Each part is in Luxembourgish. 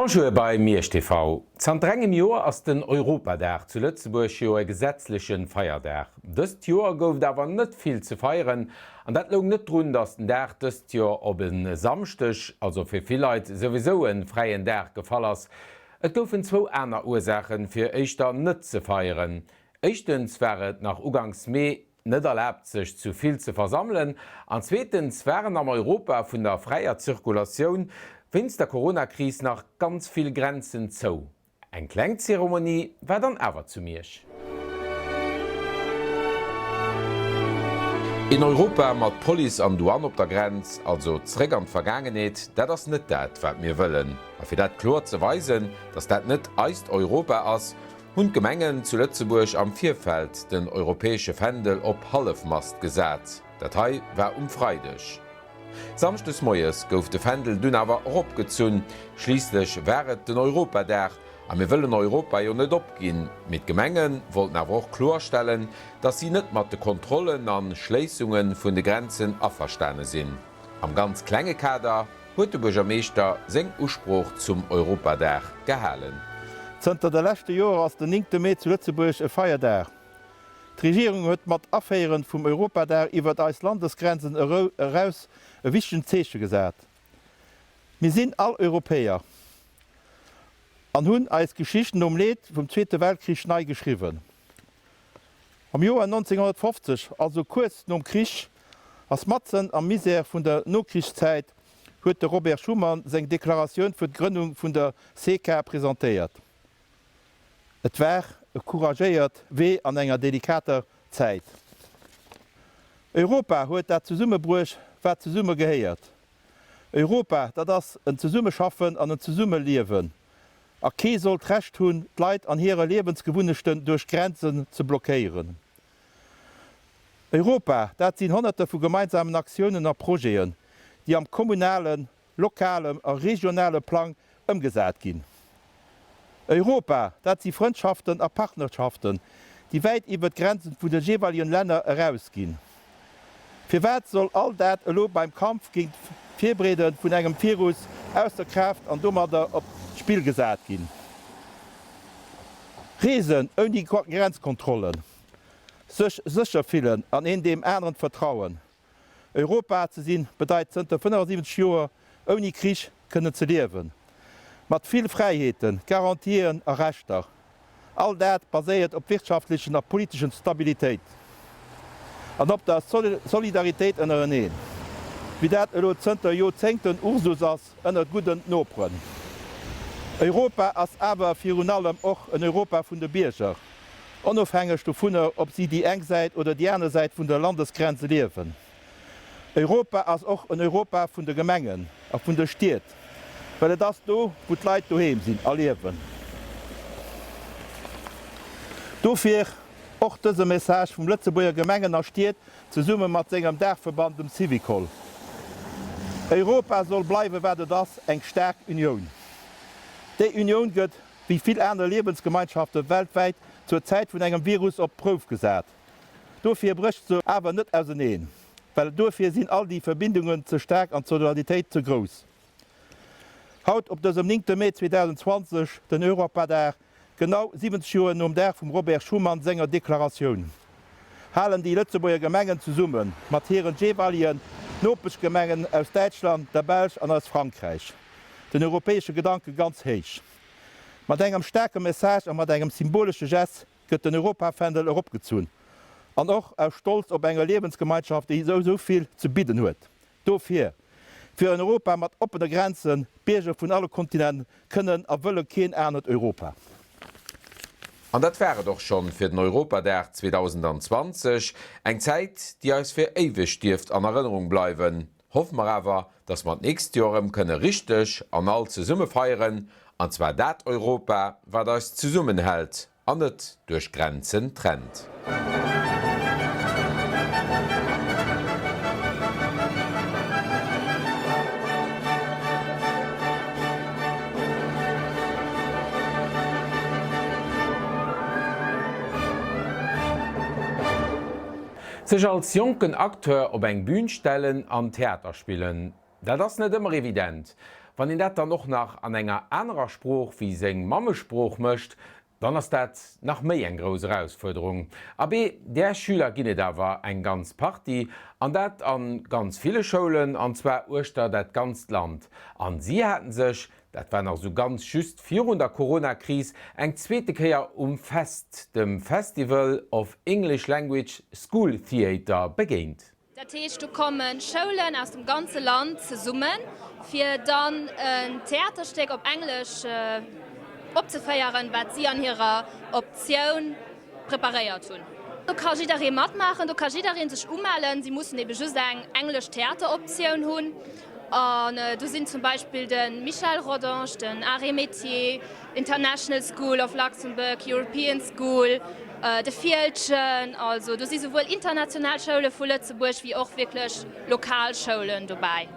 Bonjour bei Miersch TV. Zanter engem Joer ass den Europadag zu Lëtzebuerg jo e gesetzlechen Feierdag. Dëst Joer gouf et awer net vill ze feieren an dat loung net drun, dass den Dag dëst Joer op en Samschdeg, also fir vill Leit souwisou en fräien Dag, gefall ass. Et goufen zwou aner Ursaachen fir éischter net ze feieren. Éischtens war et nach uganks Mee net erlaabt sech zu vill ze versammelen an zweetens waren am Europa vun der fräier Zirkulatioun wéinst der Coronakris nach ganz vill Grenzen zou. Eng kleng Zeremonie war dann awer zu Miersch. Een Europa mat Police an Douane op der Grenz, also zréck an d'Vergaangenheet, dat ass net dat wat mir wëllen. A fir dat kloer ze weisen, datt dat net eist Europa ass, hunn d'Gemengen zu Lëtzebuerg am Virfeld den europäesche Fändel op Hallefmast gesat. Dat hei war um Freideg. Samschdes moies gouf de Fändel dunn awer eropgezunn. Schliisslech war et den Europadag a mir wëllen Europa jo net opginn. Mee d'Gemenge wollten awer och kloerstellen, datt si net mat de Kontrollen an Schléissunge vun de Grenzen averstane sinn. Am ganz klenge Kader huet de Buergermeeschter seng Usprooch zum Europadag gehalen. Zënter de leschte Joer ass den néngte Mee zu Lëtzebuerg e Feierdag. D'Regierung huet mat Aféieren vum Europadag iwwert eis Landesgrenzen eraus e wichtegen Zeeche gesat. Mir sinn all Europäer an hunn eis Geschicht nom Leed vum Zweete Weltkrich nei geschriwwen. Am Joer 1950, also kuerz nom Krich, ass matzen am Misär vun der Nokrichszäit, huet de Robert Schuman seng Deklaratioun fir d'Grënnung vun der SECA presentéiert. Et war e couragéiert Wee an enger delikater Zäit. Europa huet dat zesummebruecht, wat zesumme gehéiert. Europa, dat ass en Zesummeschaffen an en Zesummeliewen. A kee soll d'Recht hunn, d'Leit an hire Liewensgewunnechten duerch Grenzen ze blockéieren. Europa, dat sinn Honnerte vu gemeinsamen Aktiounen a Projeten, déi am kommunalen, lokalen a regionale Plang ëmgesat ginn. Europa, dat si Frëndschaften a Partnerschaften, déi wäit iwwer d'Grenzen vun de jeeweiligen Länner erausginn. Firwat soll all dat elo beim Kampf géint d'Verbreede vun engem Virus ausser Kraaft an domadder op d'Spill gesat ginn? Reesen ouni Grenzkontrollen, sech sécher fillen an een deem aneren vertrauen. Europa ze sinn bedeit zënter 75 Joer ouni Krich kënnen ze liewen, mat vill Fräiheeten, Garantien a Rechter. All dat baséiert op wirtschaftlechen a politeschen Stabilitéit an op der Solidaritéit ënnereneen, wéi dat elo zënter Joerzéngten Usus ass ënnert gudden Noperen. Europa ass awer virun allem och en Europa vun de Bierger, onofhängeg dovunner, ob si déi eng Säit oder déi aner Säit vun der Landesgrenze liewen. Europa ass och en Europa vun de Gemengen a vun de Stied, well et ass do, wou d'Leit doheem sinn a liewen. Dofir och dëse Message vum Lëtzebuerger Gemengen a Stied zesumme mat sengem Daachverband, dem Syvicol, Europa soll bleiwe wat et ass, eng staark Unioun. Déi Unioun gëtt, wéi vill aner Liewensgemeinschafte weltwäit, zur Zäit vun engem Virus op d'Prouf gesat. Dofir brécht se awer net auseneen, well duerfir sinn all déi Verbindungen ze staark an d'Solidaritéit ze grouss. Haut op dësem 9 Mee 2020, den Europadag, genau 70 Joer nom Dag vum Robert Schuman senger Deklaratioun, halen déi Lëtzebuerger Gemengen zesumme mat hiren jeeweiligen Nopeschgemengen aus Däitschland, der Belsch an aus Frankräich den europäesche Gedanke ganz héich. Mat engem staarke Message a mat engem symbolesche Gest gëtt den Europafändel eropgezunn, an och aus Stolz op enger Liewensgemeinschaft, déi esou esou vill ze bidden huet. Dofir, fir en Europa mat oppene Grenzen, d'Bierger vun alle Kontinenten kënnen a wëlle keen anert Europa. An dat war et och schonn fir den Europadag 2020, eng Zäit, déi eis fir éiweg dierft an Erënnerung bleiwen. Hoffe mer awer, dass mer d'nächst Joer erëm kënne richteg an all zesumme feieren, an zwar dat Europa, wat eis zesummenhält an net duerch Grenzen trennt. Sech als jonken Acteur op eng Bühn stellen an Theater spillen, dat ass net ëmmer evident. Wann een dat dann och nach an enger anerer Sprooch wéi seng Mammesprooch mécht, dann ass dat nach méi eng grouss Erausfuerderung. Abee, där Schüler ginn et awer eng ganz Partie, an dat a ganz ville Schoulen, an zwar uechter dat ganzt Land. An si haten sech, dat war nach esou ganz just virun der Corona-Kris, eng zweete Kéier um Fest, dem Festival of English Language School Theatre, begéint. Dat heescht, do komme Schoulen aus dem ganze Land zesummen, fir dann en Theaterstéck op Englesch opzeféieren, wat si an hirer Optioun preparéiert hunn. Do ka jidderee matmaachen, do ka jidderee sech umellen. Si mussen ebe just eng englesch Theateroptioun hunn. An do sinn zum Beispill de Michel Rodange, den Arts et Métiers, International School of Luxembourg, European School, de Fieldgen, also do si souwuel international Schoule vu Lëtzebuerg wéi och wierklech lokal Schoulen dobäi.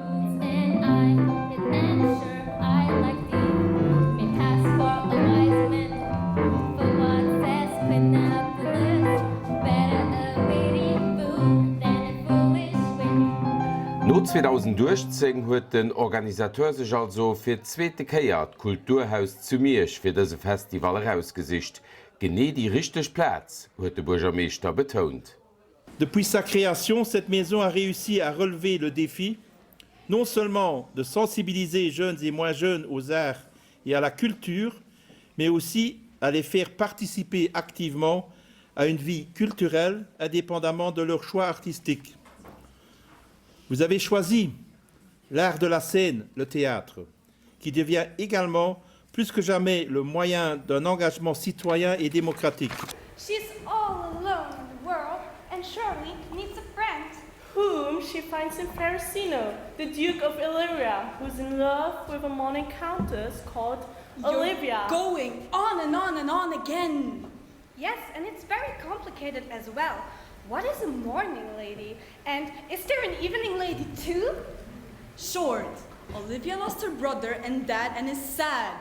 No 2018 huet den Organisateur sech also fir d'zweete Kéier d'Kulturhaus zu Miersch fir dëse Festival erausgesicht. Genee déi richteg Plaz, huet de Buergermeeschter betount. Depuis sa création, cette maison a réussi à relever le défi non seulement de sensibiliser jeunes et moins jeunes aux arts et à la culture, mais aussi à les faire participer activement à une vie culturelle indépendamment de leur choix artistique. Vous avez choisi l'art de la scène, le théâtre, qui devient également plus que jamais le moyen d'un engagement citoyen et démocratique. She's all alone in the world and surely needs a friend. Whom she finds in Ferracino, the Duke of Illyria, who's in love with a mourning countess called Olivia. You're going on and on and on again. Yes, and it's very complicated as well. What is a morning lady? And is there an evening lady too? Short, Olivia lost her brother and dad and is sad.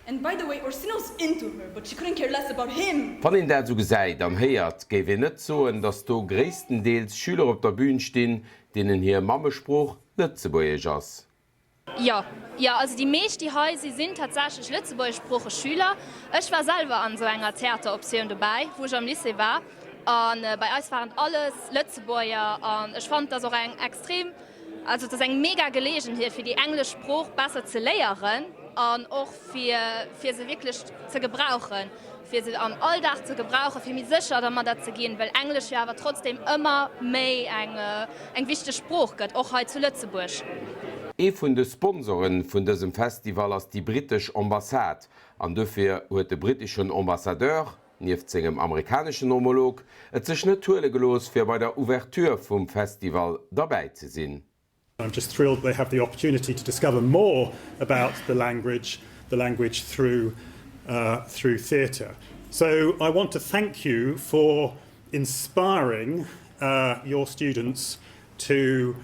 And by the way, Orsino's into her, but she couldn't care less about him. Wann een dat esou gesäit an héiert, géif een net soen, datt do gréisstendeels Schüler op der Bühn stinn, deenen hir Mammesprooch Lëtzebuergesch ass. Jo, jo, also déi meescht déi hei si sinn tatsächlech lëtzebuergeschsproocheg Schüler. Ech war selwer an esou enger Theateroptioun dobäi, wou ech am Lycée war, a bei eis waren et alles Lëtzebuerger an ech fannen, et ass och eng extrem, also et ass eng mega Geleegenheet fir déi englesch Sprooch besser ze léieren an och fir fir se wierklech ze gebrauchen. fir se am Alldag ze gebrauchen, fir méi sécher dermadder ze ginn, well Englesch jo awer trotzdem ëmmer méi eng wichteg Sprooch gëtt, och hei zu Lëtzebuerg. Ee vun de Sponsoren vun dësem Festival ass déi brittesch Ambassade an dofir huet de britteschen Ambassadeur, nieft sengem amerikaneschen Homolog, et sech net huele gelooss fir bei der Ouverture vum Festival derbäi ze sinn. I'm just thrilled they have the opportunity to discover more about the language the language through uh, through theatre. So I want to thank you for inspiring uh, your students to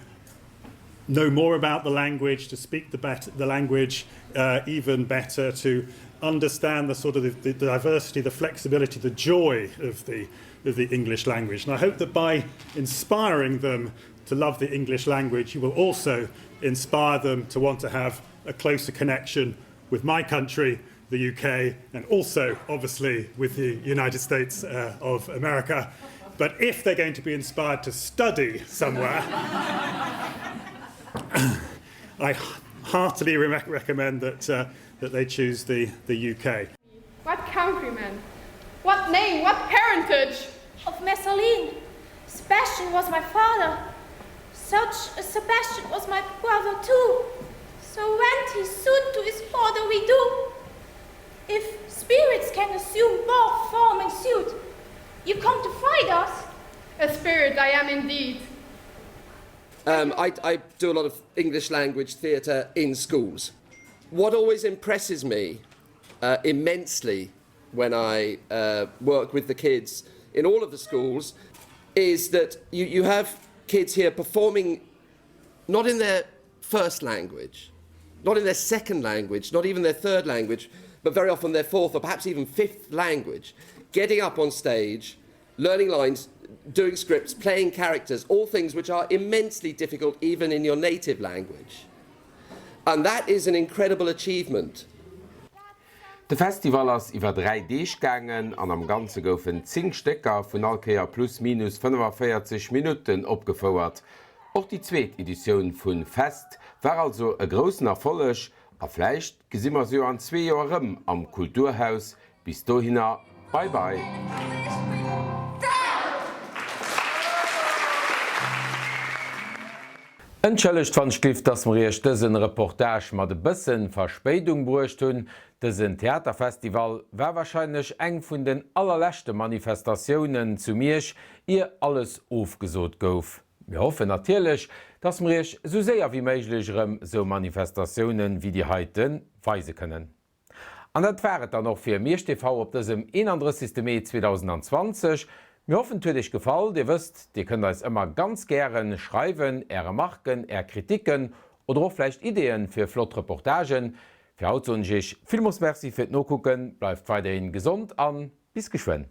know more about the language, to speak the, bet the language uh, even better, to understand the sort of the, the diversity, the flexibility, the joy of the, of the English language. And I hope that by inspiring them to love the English language, you will also inspire them to want to have a closer connection with my country, the UK, and also, obviously, with the United States uh, of America. But if they're going to be inspired to study somewhere, I heartily re recommend that, uh, that they choose the, the UK. What countryman? What name? What parentage? Of Messaline. Sebastian was my father. Such a Sebastian was my brother too. So went he soon to his father we do. If spirits can assume both form and suit, you come to fight us? A spirit I am indeed. Um, I, I do a lot of English language theatre in schools. What always impresses me uh, immensely when I uh, work with the kids in all of the schools is that you, you have kids here performing not in their first language, not in their second language, not even their third language, but very often their fourth or perhaps even fifth language, getting up on stage, learning lines, doing scripts, playing characters, all things which are immensely difficult even in your native language. And that is an incredible achievement. De Festival ass iwwer 3 Deeg gaangen an am Ganze goufen 10 Stécker vun all Kéier plus minus 45 Minutten opgefouert. Och déi zweet Editioun vu Fest war also e groussen Erfolleg a vläicht gesi mer se jo an zwee Joer erëm am Kulturhaus. Bis dohinner, bye bye! Entschëllegt wann ech glift, dass mer iech dësen Reportage mat e bëssen Verspéidung bruecht hunn. Dësen Theaterfestival war wahrscheinlech eng vun den allerleschte Manifestatiounen zu Miersch, ier alles ofgesot gouf. Mir hoffen natierlech, dass mer iech sou séier wéi méiglech erëm sou Manifestatiounen wéi déi heite weise kënnen. An dat war et dann och fir Miersch TV op dësem 31. Mee 2020. Mir hoffen et huet iech gefall. Dir wësst, dir kënnt eis ëmmer ganz gären schreiwen, är Remarken, är Kritiken oder och vläicht Ideeën fir flott Reportagen. Fir haut soen ech iech villmols Merci fir d'Nokucken, bleift weiderhin gesond an bis geschwënn.